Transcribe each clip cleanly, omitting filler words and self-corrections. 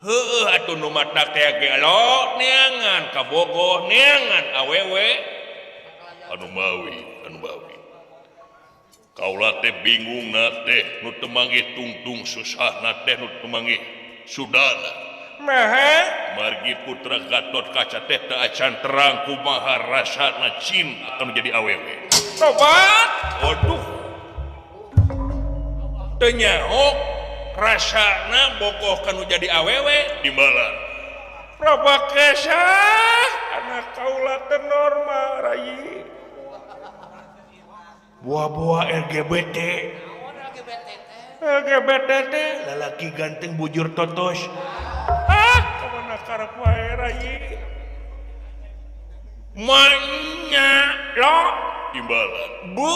Heueuh atuh nu matak teh gelo neangan kabogoh neangan awewe anu mawi anu mawi. Kaula teh bingung na teh nu teu manggih tungtung susahna teh nu teu manggih sudana. Maha margi putra Gatot Kaca teh teu acan terang kumaha rasana cinta anu jadi awewe. Tobat. Waduh. Teu nyaho rasana bogoh kanu jadi awewe timbalan. Prabakesa anak kaula teu normal rai. Buah-buah LGBT. LGBT teh lalaki ganteng bujur totos. Ah, kamana karep wae rai. Manya lo timbalan. Bu.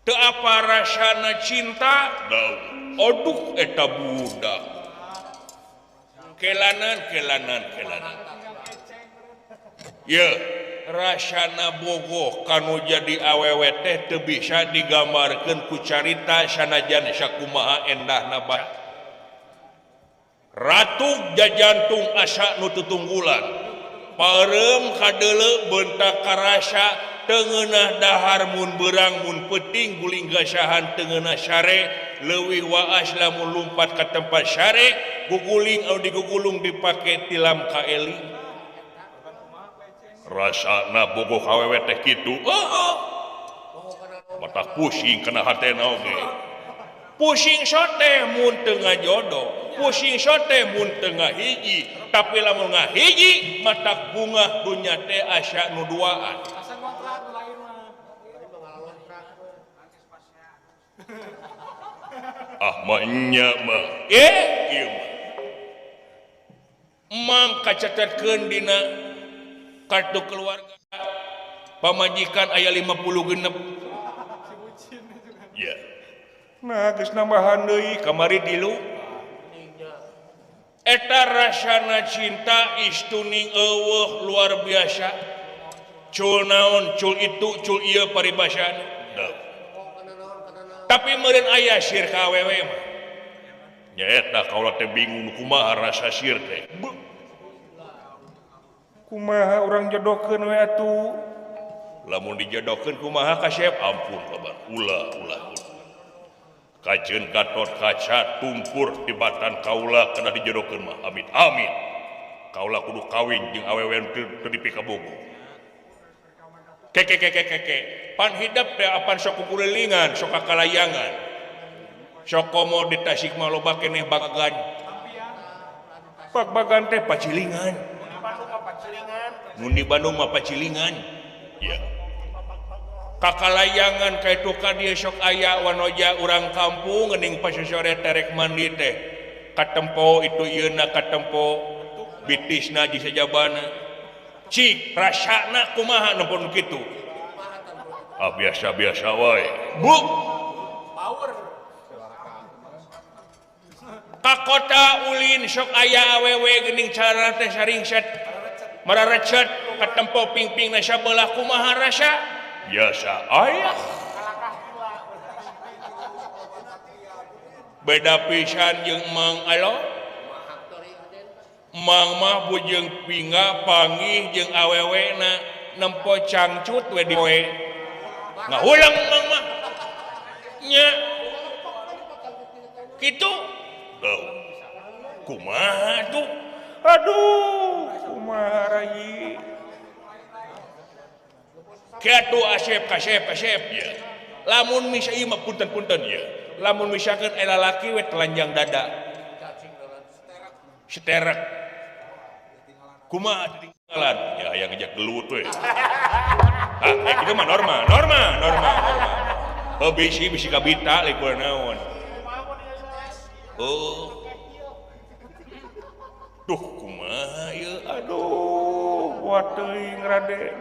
Teu apa rasana cinta? Daun. Aduh eta budak. Kelanan kelanan kelanan. Ye, rasana bogoh kanu jadi awewe teh teu bisa digambarkeun ku carita sanajan sakumaha endahna bae. Ratu jajantung asa nu tutunggulan. Pareum kadeuleu bentak karasa tengenah dahar mun berang mun peuting guling gasahan tengenah sare leuwih waas lamun lumpat ka tempat sare guguling anu digugulung dipake tilam kaeli. Rasana bogoh awewe teh kitu. Heeh. Mata pusing kana hatena oge. Pusing sote mun teu ngajodoh, pusing sote mun teu ngahiji, tapi lamun ngahiji matak bungah dunya teh asa nu duaan. Ah mah nya mah. Eh, ieu mah. Mang kacatetkeun dina kartu keluarga pamajikan aya 50 genep. Ya. Nah, geus nambahan deui kamari dilu. Eta rasana cinta istuning eueuh luar biasa. Cul naon, cul itu, cul ieu paribasana. Tapi meureun aya sir ka awewe mah. Nyaeta kaula teh bingung kumaha rasa sir teh. Kumaha urang jodohkeun we atuh. Lamun dijodohkeun kumaha kasep? Ampun kabar. Ulah ulah ulah. Kajeun Gatot Kaca tumpur tibatan kaula kana dijodohkeun mah. Amit amit. Kaula kudu kawin jeung awewe teu dipikabogoh. Keke keke keke. Pan hidep teh apan sok kukulilingan, sok kakalayangan. Sok komo di Tasik mah loba keneh bagagan. Bagbagan teh pacilingan. Mun di Bandung mah pacilingan. Ya. Kakalayangan ka itu ka dieu sok aya wanoja urang kampung geuning pasosore terek mandi teh. Katempo itu ieuna katempo bitisna di sajabana. Cik rasana kumaha nempon kitu? Ah biasa-biasa wae. Bu. Ka kota ulin sok aya awewe geuning carana teh saringset. Mararecet katempo pingpingna sabelah kumaha rasa? Biasa. Aya. Beda pisan jeung Mang Alo. Mang mah bujeng pingga panggih jeung awewena nempo cangcut we di we. Ngahulang Mang mah. Nya. Kitu. Duh. Kumaha tuh? Aduh, kumaha rai. Kitu asep kasep kasep ya. Lamun misa ieu mah punten-punten ya. Lamun misalkan ela laki we telanjang dada. Seterek. Kumaha tinggalan? Ya aya ngejak gelut we. Ah, kitu mah normal, normal, normal, normal. Oh bisi bisi kabita leukeun naon. Oh. Duh kumaha ieu? Aduh, buat teuing Raden.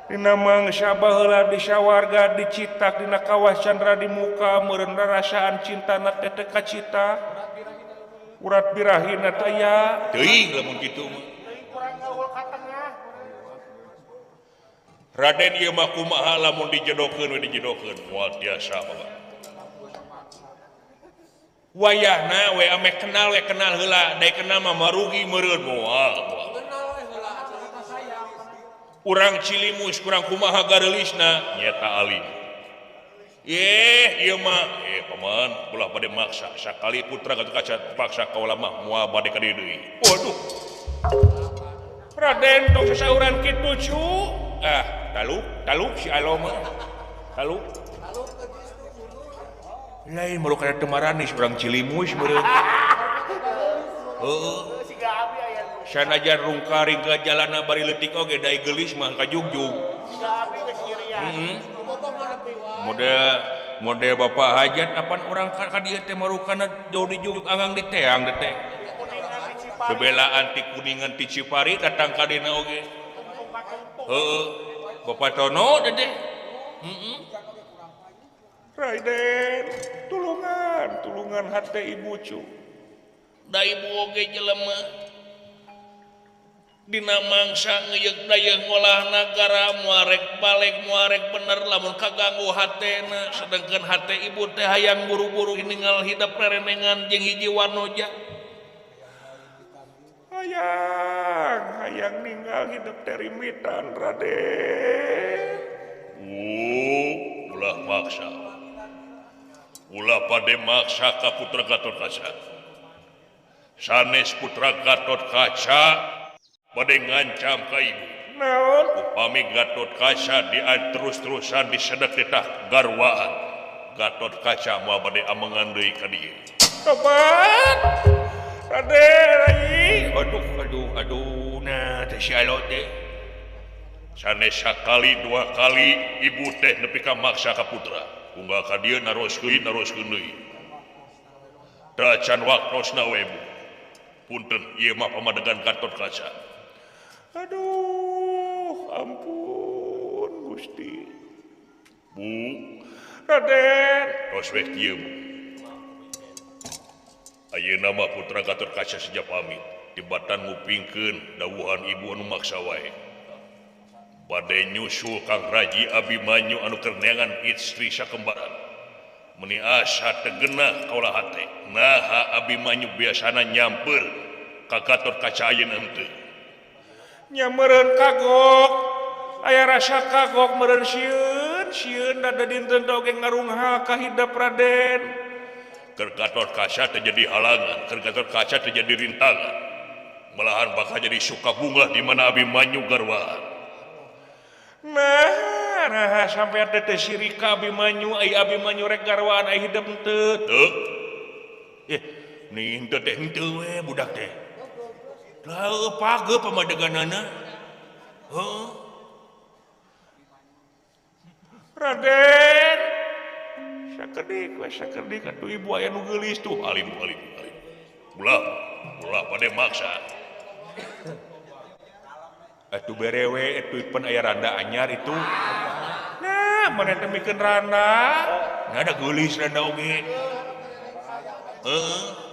Dina mangsa baheula di sawarga dicitak dina kawah candra di muka meureun rarasaan cintana teh teu kacita. Urat birahina teh aya teuing lamun kitu mah. Raden ieu mah kumaha lamun dijodohkeun we dijodohkeun moal tiasa bapak. Wayahna we ame kenal we kenal heula, da kenal mah marugi meureun moal. Urang Cilimus kurang kumaha gareulisna nyeta alim. Yeh, ieu mah paman ulah bade maksa sakali putra Gatot Kaca paksa kaula mah moal bade ka dieu deui. Waduh. Raden tong sasauran kitu cu. Ah, taluk, taluk si alo mah. Taluk. Lain mulu kana teu maranis urang Cilimus meureun. Heuh. Sanajan rungkaring ka jalana bari leutik oge da geulis mah kajugjug. Heeh. Model Bapak Hajat apan urang ka dieu teh marukana jauh dijugjug anggang di teang teh. Bebelaan ti Kuningan ti Cipari datang ka dina oge. Heuh. Bapak Tono teh. Heeh. Raiden, tulungan, tulungan hate ibu cu. Da ibu oge jelema. Dina mangsa ngeuyeuk dayeuh ngolah nagara muarek balik muarek bener lamun kaganggu hatena sedangkan hate ibu teh hayang buru-buru ninggal hidep rerenengan jeung hiji wanoja. Hayang, hayang ninggal hidep teh rimitan Raden. Ulah maksa. Ulah pade maksa ka putra Gatot Kaca. Sanes putra Gatot Kaca bade ngancam ka ibu. Naon? Upami Gatot Kaca dia terus-terusan disedek ditah garwaan. Gatot Kaca moal bade amengan deui ka dieu. Tobat. Raden rai. Aduh aduh aduh nah teh si alo teh. Sanes sakali dua kali ibu teh nepi ka maksa ka putra. Unggal ka dieu naroskeun naroskeun deui. Tacan waktosna we bu. Punten ieu mah pamadegan Gatot Kaca. Aduh, ampun Gusti. Bu, Raden, tos we kieu Bu. Ayeuna mah putra Gatot Kaca seja pamit, tibatan ngupingkeun dawuhan ibu anu maksa wae. Bade nyusul Kang Raji Abimanyu anu keur neangan istri sakembaran. Meni asa teu genah kaula hate. Naha Abimanyu biasana nyamper ka Gatot Kaca ayeuna henteu. Nya meureun kagok, aya rasa kagok meureun sieun, sieun da dinten oge ngarungha ka hidep Raden. Keur Gatot Kaca teh jadi halangan, keur Gatot Kaca teh jadi rintangan. Malahan bakal jadi suka bunga di mana Abimanyu garwaan. Nah, nah sampai teh sirika Abimanyu, ai Abimanyu rek garwaan ai hidep henteu. Teu. Eh, nih henteu teh henteu we budak teh. Lah page pamadeganana. Heuh. Raden. Sakedik we sakedik atuh ibu aya nu geulis tuh alim alim alim. Ulah, ulah pade maksa. Atuh berewe atuh pan aya randa anyar itu. Nah, mana teh mikeun randa? Nah da geulis randa oge. Heuh.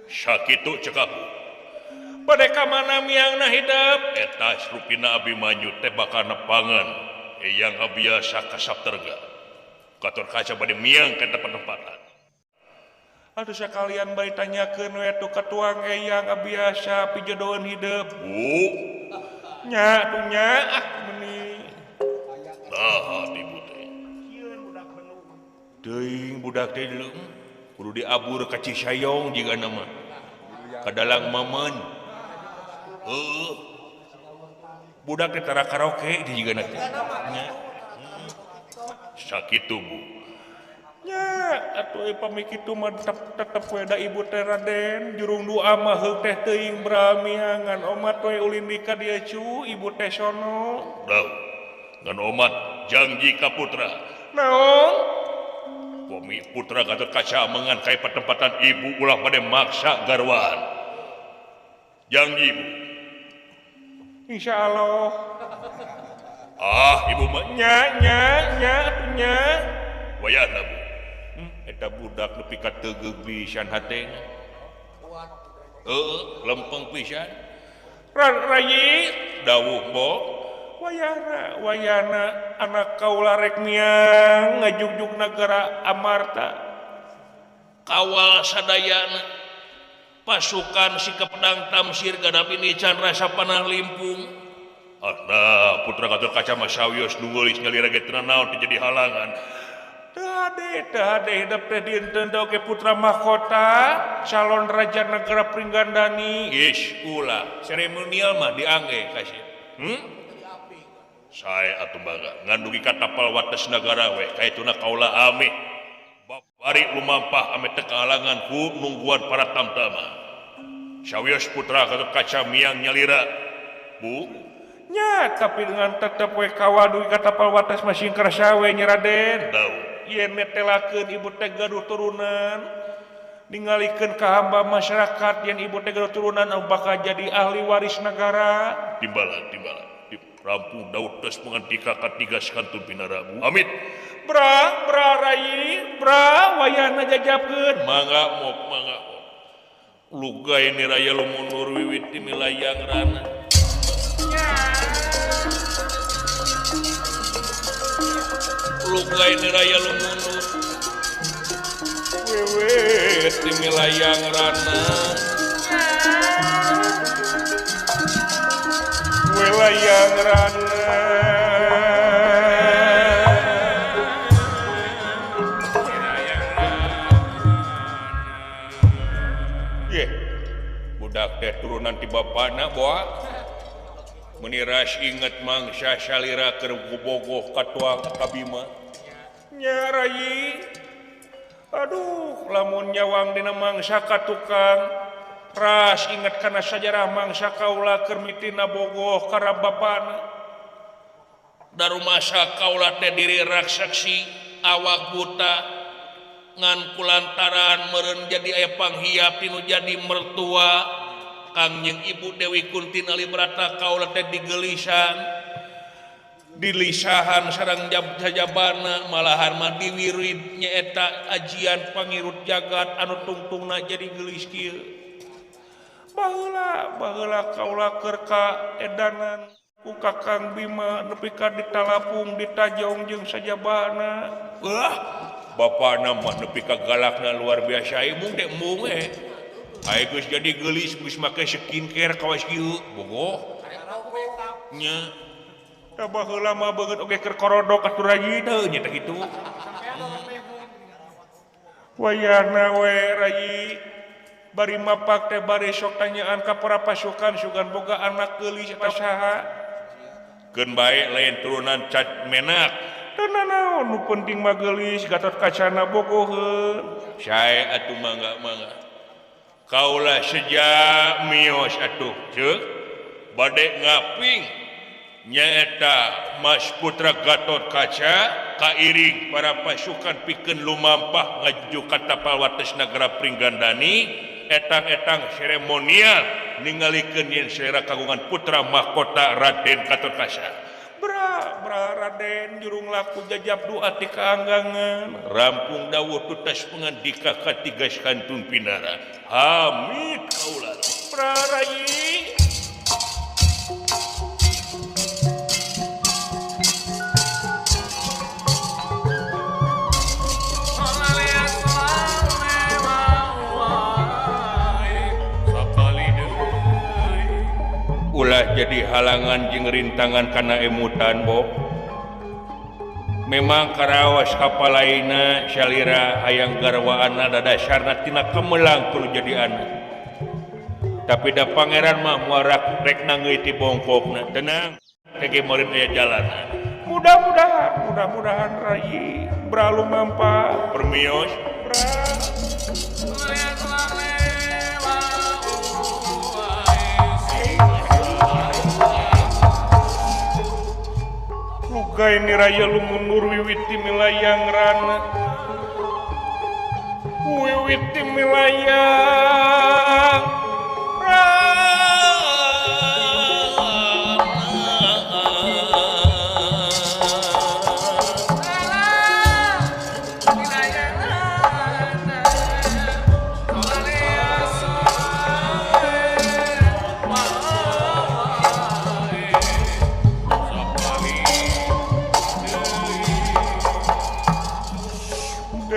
Sakitu cek aku. Bade ka mana miangna hidep? Eta rupina Abimanyu teh bakal nepangan eyang abiasa ka Sapterga. Gatot Kaca bade miang ka tempat-tempatan. Atuh sakalian bari tanyakeun we tuh ka tuang eyang abiasa pijodoheun hidep. Bu. Nya atuh nya ah meuni. Nah, ibu teh. Teuing budak teh deuleu. Kudu diabur ka Cisayong jigana mah. Ka dalang mamen. Heuh. Budak teh tara karaoke di jigana teh. Nya. Sakitu Bu. Nya atuh pami kitu mah tetep we da ibu teh Raden jurung doa mah heuk teh teuing bramiangan omat we ulin di ka dieu cu ibu teh sono. Dau. Ngan omat janji ka putra. Naon? Pami putra Gatot Kaca amengan ka patempatan ibu ulah bade maksa garwaan. Janji ibu. Insyaallah. Ah, ibu mah nya nya nya atuh nya. Wayahna Bu. Eta budak nepi ka teugeug pisan hatena. Heuh, lempeng pisan. Rayi dawuh Bo. Wayahna, wayahna anak kaula rek miang ngajugjug nagara Amarta. Kawal sadayana pasukan si Kepedang Tamsir gadap ini can rasa panah limpung. Ah, putra Gatot Kaca mah sawios nu geulis nyalira ge teu naon teu jadi halangan. Teu hade hidep teh dinten teh oge putra mahkota calon raja negara Pringgandani. Ish ulah seremonial mah diangge kasih. Sae atuh bangga ngan dugi ka tapal wates nagara we kaituna kaula ameh. Bari lumampah ame teu kahalangan ku nungguan para tamtama. Sawios putra Gatot Kaca miang nyalira. Bu nya tapi dengan tetep we kawal dugi ka tapal wates masih kerasa we nya Raden. Dau yen netelakeun ibu teh gaduh turunan ningalikeun ka hamba masyarakat yen ibu teh gaduh turunan anu bakal jadi ahli waris negara. Timbalan timbalan. Rampung Daud tes mengantika katigas kantun pinarabu. Amit. Bra bra rai bra wayahna jajabkeun. Mangga mop mangga mop. Lugai ni raya lumunur wiwit ti milayang rana. Lugai ni raya lumunur wiwit ti milayang rana. Wilayang rana. Ye, budak teh turunan ti bapana boa. Meniras inget mangsa salira keur bogoh ka tuang ka Bima. Nya rai. Aduh, lamun nyawang dina mangsa ka tukang. Ras inget kana sajarah mangsa kaula keur mitina bogoh ka bapana. Darumasa kaula teh diri raksaksi awak buta ngan kulantaran meureun jadi aya panghiap tinu jadi mertua Kang jeung Ibu Dewi Kunti Nalibrata kaula teh digelisan dilisahan sareng jajabana malahan mah diwirid nyaeta ajian pangirut jagat anu tungtungna jadi geulis kieu. Baheula baheula kaula keur ka edanan ku Kakang Bima nepi ka ditalapung ditajong jeung sajabana. Wah, bapana mah nepi ka galakna luar biasa embung teh embung we. Aing geus jadi geulis geus make skincare kawas kieu bogoh. Nya. Da baheula mah beungeut oge keur korodok atuh rayi teu nya teh kitu. Wayahna we rayi bari mapak teh bari sok tanyaan ka para pasukan sugan boga anak geulis eta saha. Keun bae lain turunan cat menak. Teu nanaon nu penting mah geulis Gatot Kacana bogoheun. Sae atuh mangga mangga. Kaula sejak mios atuh ceuk bade ngaping nyaeta Mas Putra Gatot Kaca kairing para pasukan pikeun lumampah ngajuju ka tapal wates nagara Pringgandani etang-etang seremonial ningalikeun yen selera kagungan putra mahkota Raden Gatot Kaca. Bra bra Raden jurung laku jajab doa ti kaanggangan. Rampung dawuh tutas pangandika katigas kantun pinara. Hamid kaula. Bra rai. Ulah jadi halangan jeung rintangan kana emutan Bob. Memang karaos kapalaina salira hayang garwaana dadasarna tina kemelang kudu jadi anak. Tapi da pangeran mah muara rek nangeui ti bongkokna. Tenang, teh meureun aya jalanan. Mudah-mudahan, mudah-mudahan rai bralu mampa permios. Bra. Lugai ni raya lumunur wiwiti milayang rana. Wiwiti milayang rana.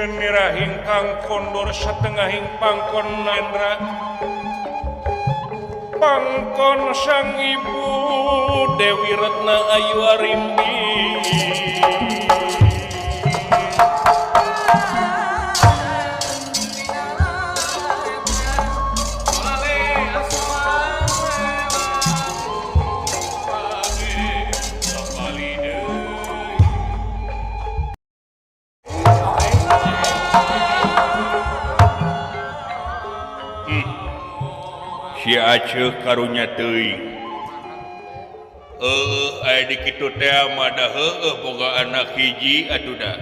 Nira hingkang kondor setengahing pangkon nendra pangkon sang ibu Dewi Retna Ayu Arimbi. Si Aceh karunya teuing. Aya di kitu teh mah da heueuh boga anak hiji atuh da.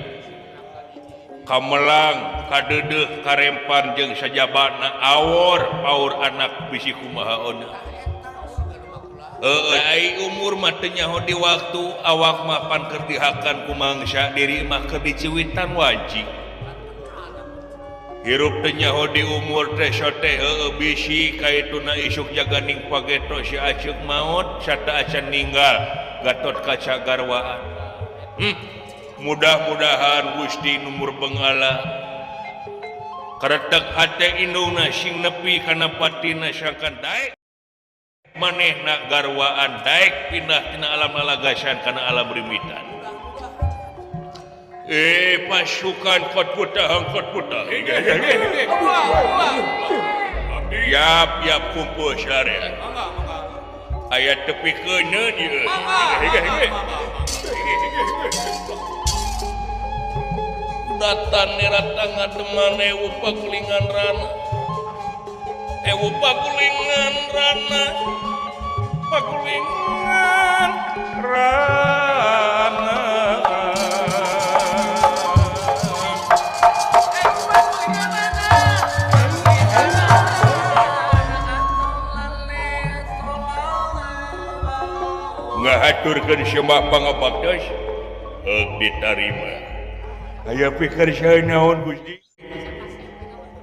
Kamelang, kadeudeuh, karempan jeung sajabana awor paur anak bisi kumaha ona. Heueuh ai umur mah teu nyaho di waktu awak mah pan keur dihakan ku mangsa diri mah keur diciwitan wajib. Hirup teu nyaho di umur teh sote heueuh bisi kaituna isuk jaganing pageto si Aceh maot sata acan ninggal Gatot Kaca garwaan. Mudah-mudahan Gusti numur bengala karetek hate indungna sing nepi kana patina sangkan daek manehna garwaan daek pindah tina alam lalagasan kana alam rimitan. Pasukan kot putah angkot putah. Yap yap kumpul syariat. Ayat tepi kena dia. Datan neratang ngademan ewu pagulingan rana. Ewu pagulingan rana. Pagulingan rana. Ngahaturkeun sembah pangabaktos heuk ditarima. Aya pikir saya naon Gusti?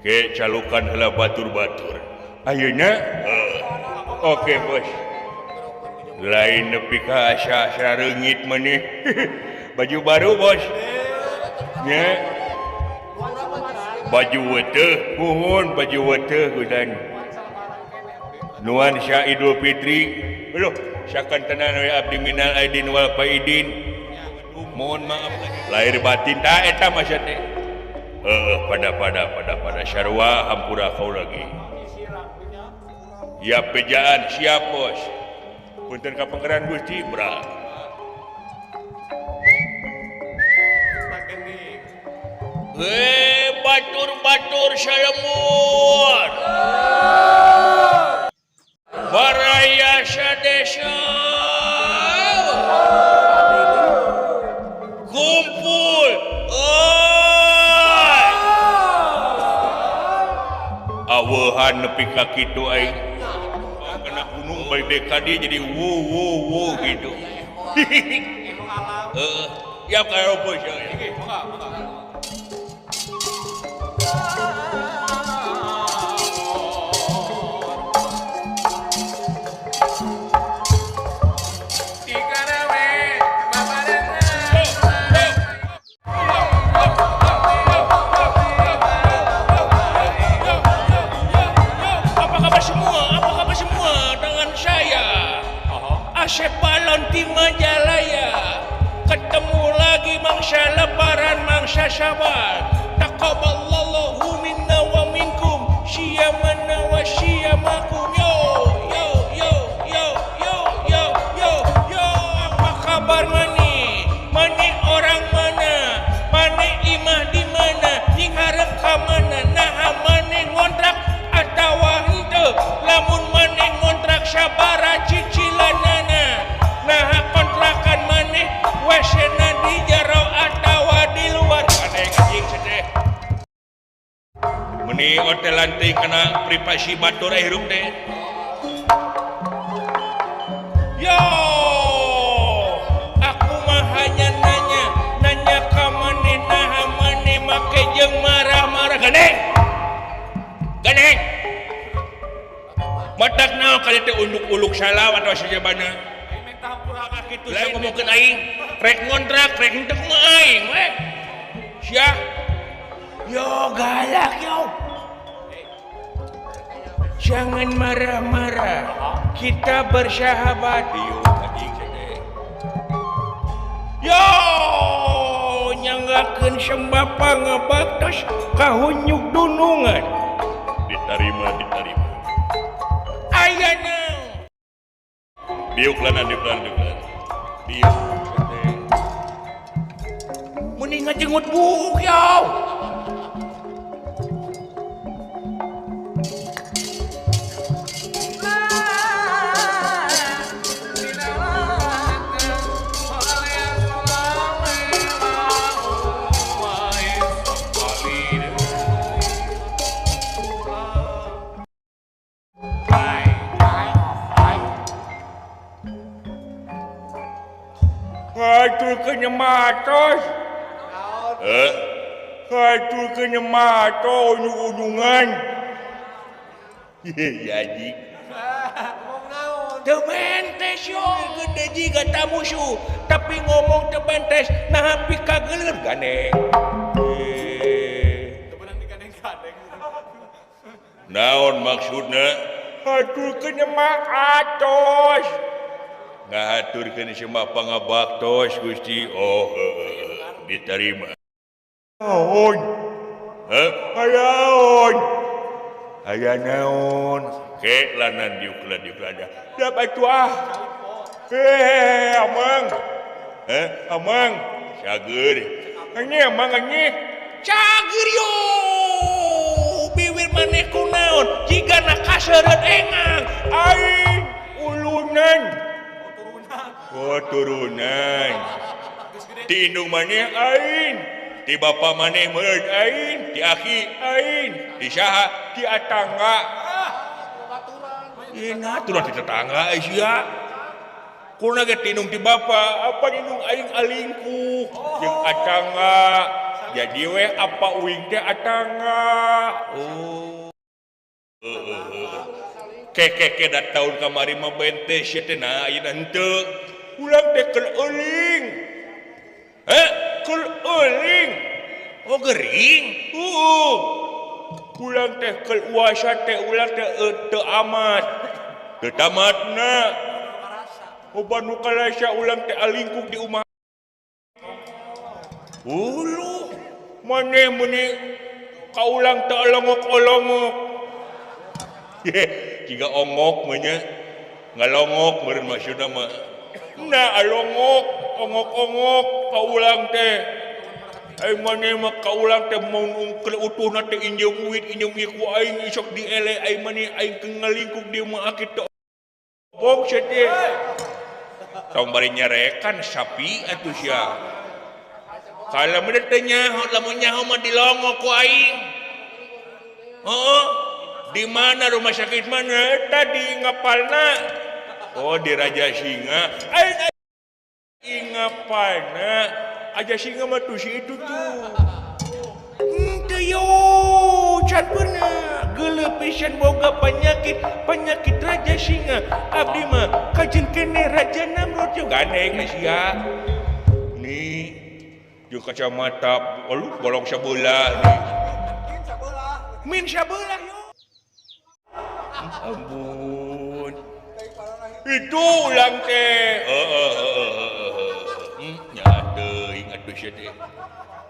Ke calukan heula batur-batur. Ayeuna oke bos. Lain nepi ka asa-asa reungit maneh. Baju baru bos. Nya. Baju weteh, puhun baju weteh gudan. Nuansa Idul Fitri. Aduh, sakan tenan we abdi minal aidin wal faidin. Mohon maaf lahir batin ta eta mah teh. Heueuh pada pada pada pada sarua hampura kau lagi. Ya pejaan siap bos. Punten ka Pangeran Gusti bra. Hei batur-batur salemur. Baraya sadesa kumpul oi awehan nepi ka kitu aing kena gunung bae ka dieu jadi wo wo wo gitu. Heeh ya karopo ya. Asep Balon di Majalaya. Ketemu lagi mangsa lebaran mangsa Syawal. Taqabbalallahu minna wa minkum siyamana wa siyamakum. Yo yo yo yo yo yo yo yo. Apa kabar mani? Mani orang mana? Mani imah di mana? Ning hareup ka mana? Naha mani ngontrak atawa henteu? Lamun mani ngontrak sabaraha cicilanana? Nah kontrakan maneh wesena di jero atawa di luar. Ada anjing sedeh. Meni hotelan teh kana privasi batur hirup teh. Yo, aku mah hanya nanya, nanya ka maneh naha maneh make jeung marah-marah gede. Gede. Matak naon ka teh unduk-uluk salawat atau sajabana. Kitu saya ngomongkeun aing, rek ngontrak, rek henteu kumaha aing we. Sia. Yo galak yo. Jangan marah-marah. Kita bersahabat. Yo anjing teh. Yo nyanggakeun sembah pangabaktos kahunyuk dunungan. Diterima, diterima. Aya naon? Diuk lanan, diuk lanan, diuk lanan. Diuk teh. Mending ngajenggut buuk yo. Aduh kenyematos. Aduh kenyematos ujung-ujungan. Ya anjing. Teu bentes yo gede jiga tamusuh, tapi ngomong teu bentes nah pikageuleun gandeng. Naon maksudna? Aduh kenyematos. Ngahaturkeun sembah pangabaktos Gusti. Oh, diterima. Naon? Heh, naon? Aya naon? Ke lanan diuk lan diuk lada. Dap atuh ah. Amang. Heh, amang. Cager. Ini amang ini. Cager yo. Biwir maneh kunaon? Jigana kaseureut engang. Aing ulunan. Oh turunan. Ti indung maneh aing, ti bapa maneh meureun aing, ti aki aing, ti saha? Ti atangga. Ina turunan ti tetangga sia. Kuna ge ti indung ti bapa, apa indung aing alingkuh jeung atangga. Jadi we apa uing teh atangga. Oh. Keke da taun kamari mah bentes sia teh nah ayeuna henteu. Ulang teh keur euling. Heh, keur euling. Oh gering. Heeh. Ulang teh keur uasa teh ulang teh teu amat. Teu tamatna. Oba nu kalasa ulang teh alingkuk di umah. Ulu maneh meuni kaulang teh olongok-olongok. Jiga ongok mah nya. Ngalongok meureun maksudna mah. Nah alongok, ongok-ongok kaulang teh. Ai maneh mah kaulang teh mun ungkel utuhna teh injeum uit injeum ieu ku aing isok diele ai maneh aing keur ngalingkuk di imah aki teh. Bong sia teh. Tong bari nyarekan sapi atuh sia. Kalau meureun teh nyaho lamun nyaho mah dilongok ku aing. Heeh. Di mana rumah sakit mana? Tadi ngapalna. Oh di Raja Singa. Aing ngapalna. Aja singa mah tuh si itu tuh. Henteu yo, can bener. Geuleuh pisan boga penyakit, penyakit Raja Singa. Abdi mah kajeun keneh Raja Namrud yo gandeng sia. Nih, jeung kacamata, aduh bolong sabelah nih. Min sabelah yo. Ampun. Itu ulang teh. Heeh. Nya teuing atuh sia teh.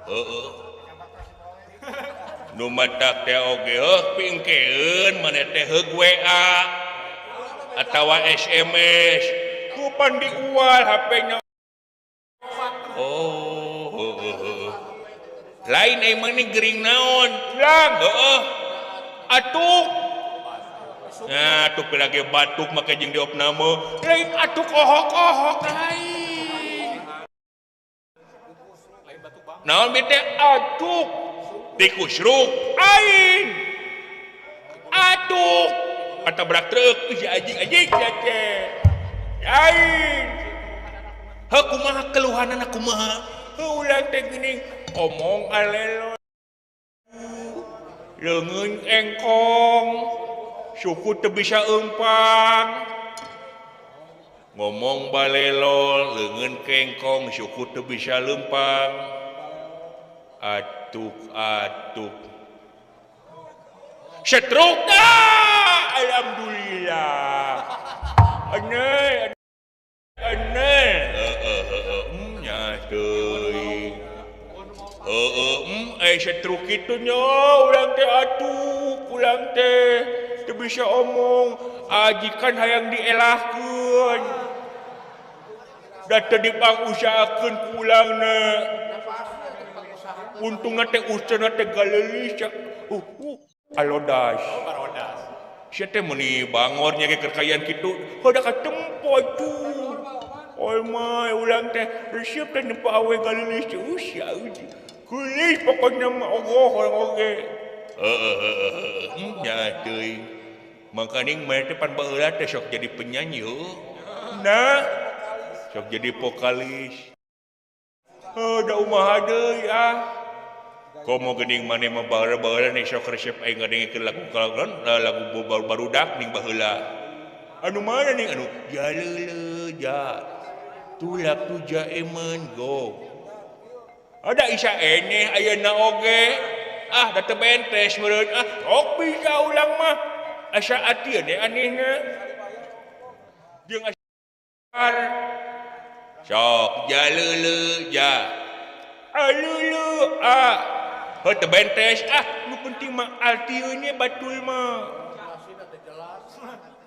Heeh. Nu matak teh oge heuh pingkeun maneh teh heug WA atawa SMS. Ku pan diual HP-nya. Oh, heeh. Lain emang nih gering naon? Ulang. Heeh. Atuk. Nah, atuh lagi batuk make jeung diopname. Lain atuk ohok-ohok lain. Naon bi teh atuk tikusruk aing. Atuk katabrak truk si anjing-anjing sia teh. Aing. Heuh kumaha keluhanana kumaha? Heuh ulah teh geuning omong alelo. Leungeun engkong. Suku teu bisa eumpang. Ngomong balelol leungeun kengkong suku teu bisa leumpang. Atuk atuk. Stroke dah. Alhamdulillah. Aneh aneh. Nya teuing. Stroke kitu nya urang teh atuk, urang teh teu bisa omong, ajikan hayang dielahkeun. Da teu dipangusahakeun ku ulangna. Untungna teh usahana teh galeulis alodas. Sia teh meuni bangor nya ge keur kitu, heuh da katempo atuh. Oi mah ulang teh resep teh nempo awe galeulis teh usia geulis pokoknya mah ogoh urang oge. Heeh nya teuing. Mangkaning mah teh pan baheula teh sok jadi penyanyi heuh. Nah, sok jadi vokalis. Heuh da umaha deui ah. Komo geuning maneh mah baheula-baheula nih sok resep aing ngadengkeun lagu kalagon lagu barudak ning baheula. Anu mana ning anu jaleule ja tulak tuja emen go. Ada isa eneh ayeuna oge. Ah da teu bentes meureun ah sok bisa ulang mah. Asa ati aneh anehna. Jeung asa sok jaleule ja alulu ah. Heuh teu bentes ah nu penting mah altieun batul mah.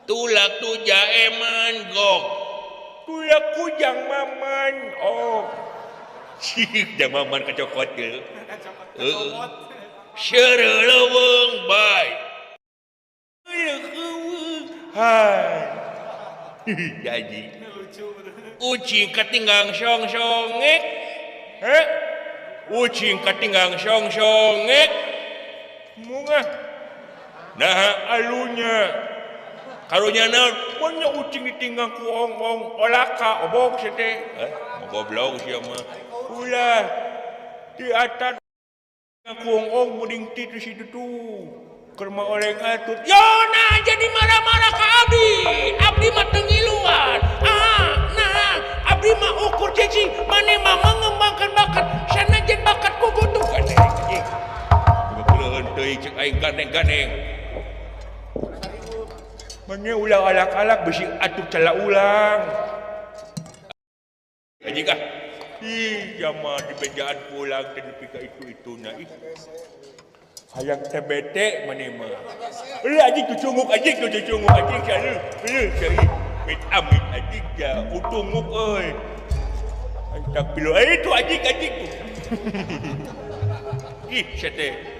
Tulak tuja eman gok. Tulak kujang maman oh. Cik jang maman kacokot ke. Heeh. Seureuh leuweung bae. Hai. Jaji. Ucing katinggang song-songek. Heh. Ucing katinggang song-songek. Mungah. Nah alunya. Karunya naon? Mun ucing ditinggang ku ong-ong olaka obok sia teh. Goblok sia mah. Ulah di atas ku ong-ong muding ti tu situ tu. Keur mah oleng atut. Yo nah jadi marah-marah ka abdi. Abdi mah teu ngiluan. Ah, nah abdi mah ukur cicing, maneh mah mengembangkan bakat. Sanajan bakat ku gutuh gandeng. Goblok teuing cek aing gandeng-gandeng. Maneh ulah alak-alak bisi atuh cala ulang. Anjing ah. Ih, jama di bejaan pulang teh nepi ka itu-ituna ih. Hayang teh bete maneh mah. Euy anjing cucunguk anjing cucunguk anjing sia leuh sia ih. Mit amit anjing ja utunguk euy. Antak pilu itu anjing anjing tuh. Ih sia teh.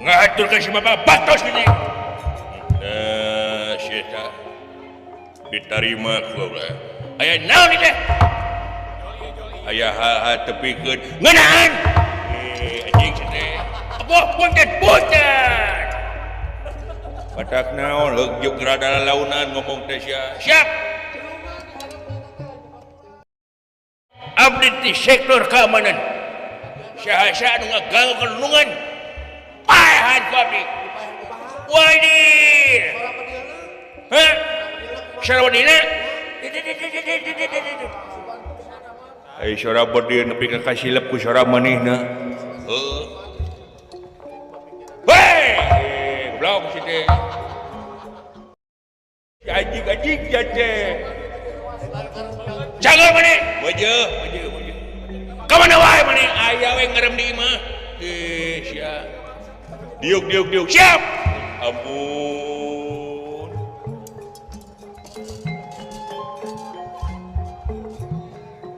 Ngaturkeun si bapak batos gini. Nah, diterima ku ulah. Aya naon ieu teh? Aya hal-hal tepikeun ngeunaan. Anjing teh. Aboh punten punten. Batak naon leuk juk rada launan ngomong teh sia. Siap. Abdi ti sektor keamanan. Saha-saha nu ngaganggu lelungan. Paehan ku abdi. Wadir. Hah? Sarwadina? Ai sora berdiri nepi ka kasilep ku sora manehna. Heuh. Hei, goblok si teh. Anjing-anjing ya teh. Cageur maneh. Beujeut, beujeut, beujeut. Ka mana wae maneh? Aya we ngerem di imah. Eh, sia. Diuk, diuk, diuk. Siap. Ampun.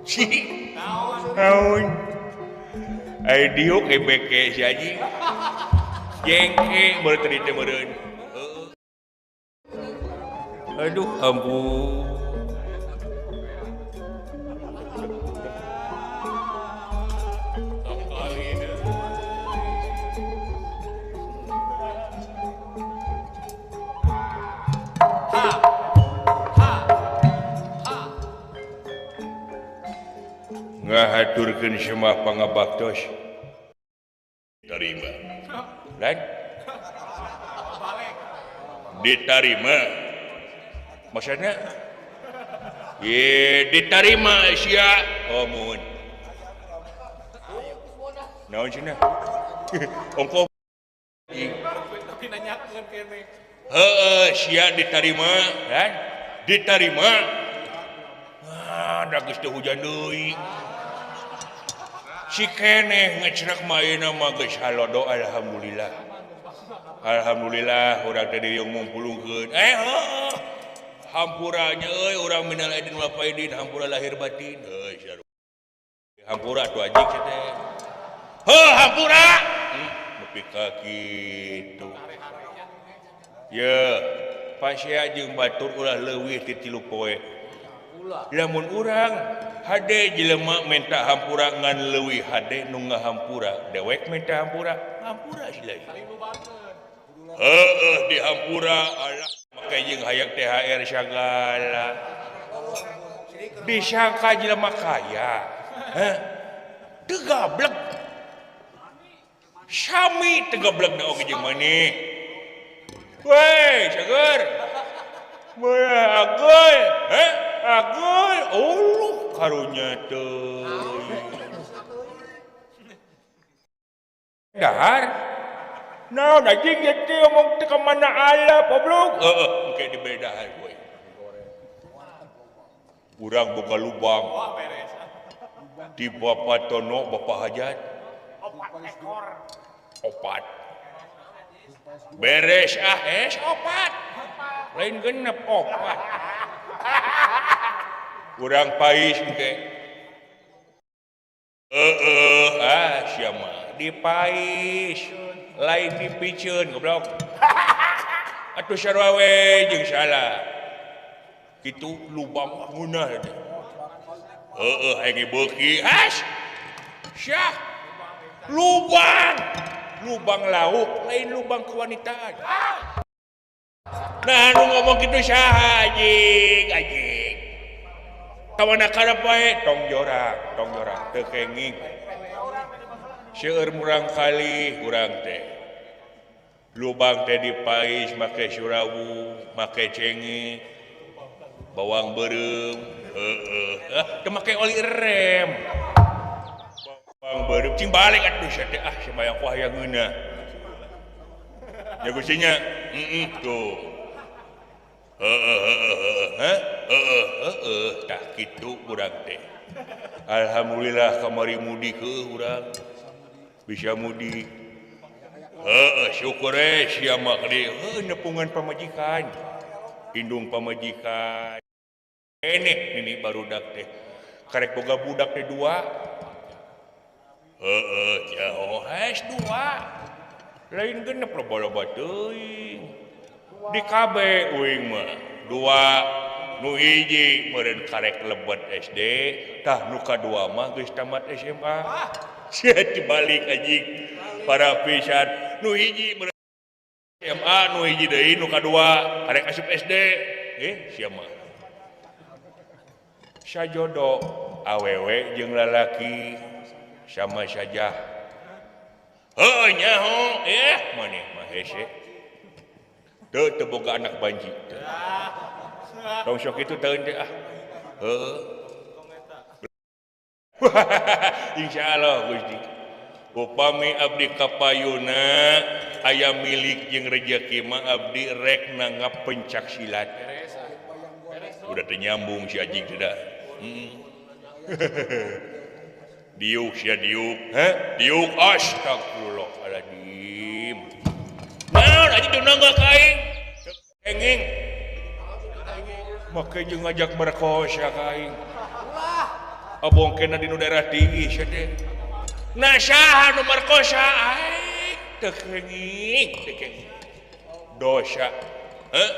Si. Naon? Ai diuk ebeke si anjing. Jengke meureun teh meureun. Aduh, ampun. Ngahaturkeun semah pangabaktos. Tarima. Lain? Ditarima. Maksudnya? Ye, ditarima sia. Oh, mun. Naon cenah? Ongko. Heeh, sia ditarima, kan? Ditarima. Ah, da geus teu hujan deui. Si keneh ngecrek mah ayeuna mah geus halodo alhamdulillah. Alhamdulillah urang teh dieu ngumpulkeun. Heuh. Hampura nya euy urang minal aidin wal faidin, hampura lahir batin. Heuh, sia. Hampura atuh anjing sia teh. Heuh, hampura. Nepi ka kitu. Ye, pasea jeung batur ulah leuwih ti 3 poe. Lamun urang hade jelema menta hampura ngan leuwih hade nu ngahampura, dewek menta hampura, hampura sila. Heueuh dihampura alah make jeung hayang THR sagala. Disangka jelema kaya. Heh. Teu gablek. Sami teu gablekna oge jeung maneh. Weh, cager. Weh, agoy. Heh, agoy. Allah karunya teuing. Dahar. Naon anjing ieu teh omong teh ka mana ala goblok. Heeh, engke dibere dahar we. Urang boga lubang. Di Bapak Tono, Bapak Hajat. 4 ekor. 4. Beres ah, es 4. Lain genep 4. Urang pais engke. Heeh, ah sia mah dipais, lain dipiceun goblok. Atuh sarua we jeung salah. Kitu lubang ngeunah teh. Heeh, hayang beuki. Has. Syah. Lubang. Lubang lauk, lain lubang kewanitaan. Nah, nu ngomong kitu saha anjing, anjing. Kawana karep wae tong jorak teu kenging. Seueur murang kali urang teh. Lubang teh dipais make surawu, make cengek, bawang beureum, heeh, teu make oli rem. Bawang beureum cing balik atuh sia teh ah sembayang ku hayang ngeunah. Ya Gusti nya, heeh tuh. Heeh heeh heeh heeh heeh tah kitu urang teh. Alhamdulillah kamari mudik heuh urang. Bisa mudik. Heeh syukur we sia mah gede. Heuh nepungan pamajikan. Indung pamajikan. Keneh nini barudak teh. Karek boga budak teh 2. Heeh nyaho hes 2. Lain genep loba-loba teuing. Di KB uing mah 2 nu hiji meureun karek lebet SD, tah nu kadua mah geus tamat SMA. Sia dibalik anjing. Para pisan nu hiji meureun SMA, nu hiji deui nu kadua karek asup SD. Sia mah. Sajodo awewe jeung lalaki sama saja. Heuh nyaho maneh mah hese. Teu teu boga anak banji. Tong sok kitu teu teh ah. Heuh. Insyaallah Gusti. Upami abdi kapayuna aya milik jeung rejeki mah abdi rek nanggap pencak silat. Udah teu nyambung si anjing teh da. Diuk sia diuk. Heh, diuk astagfirullahaladzim. Naon anjing teu nangga ka aing? Kenging. Make jeung ngajak merkosa ka aing. Abongkena di nu daerah tinggi sia teh. Nah saha nu merkosa aing? Teu kenging, teu kenging. Dosa. Heh?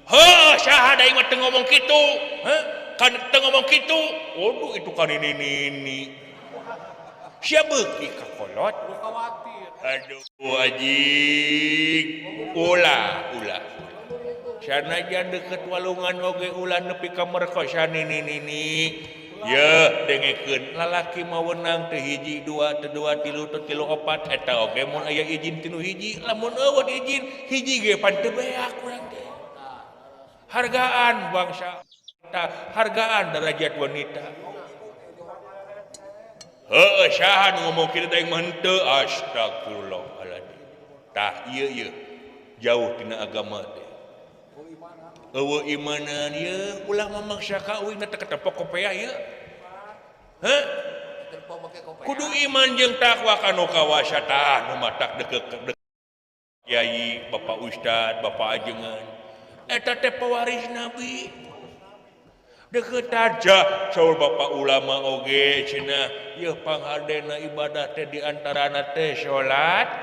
Heuh, saha da aing mah teu ngomong kitu? Heh? Kan teu ngomong kitu. Waduh itu kan nini-nini. Sia beuki ka kolot. Aduh anjing. Ulah, ulah. Sanajan deket walungan oge ulah nepi ka merkosa nini-nini. Ya dengekeun lalaki mah weunang teu hiji dua teu dua tilu teu tilu opat eta oge mun aya izin tinu hiji lamun eueuh izin hiji ge pan teu beak urang teh. Hargaan bangsa hargaan derajat wanita. Heueuh saha nu ngomong kitu teh mah henteu astagfirullahaladzim. Tah ieu ieu jauh tina agama teh. Eueuh imanan ieu ulah memaksa kawin teh ketepok kopea ieu. Heh? Kudu iman jeung takwa kanu kawasa tah nu matak deket kiai, bapak ustad, bapak ajengan. Eta teh pewaris nabi. Deket aja saur bapak ulama oge cenah ieu panghadena ibadah teh di antarana teh salat.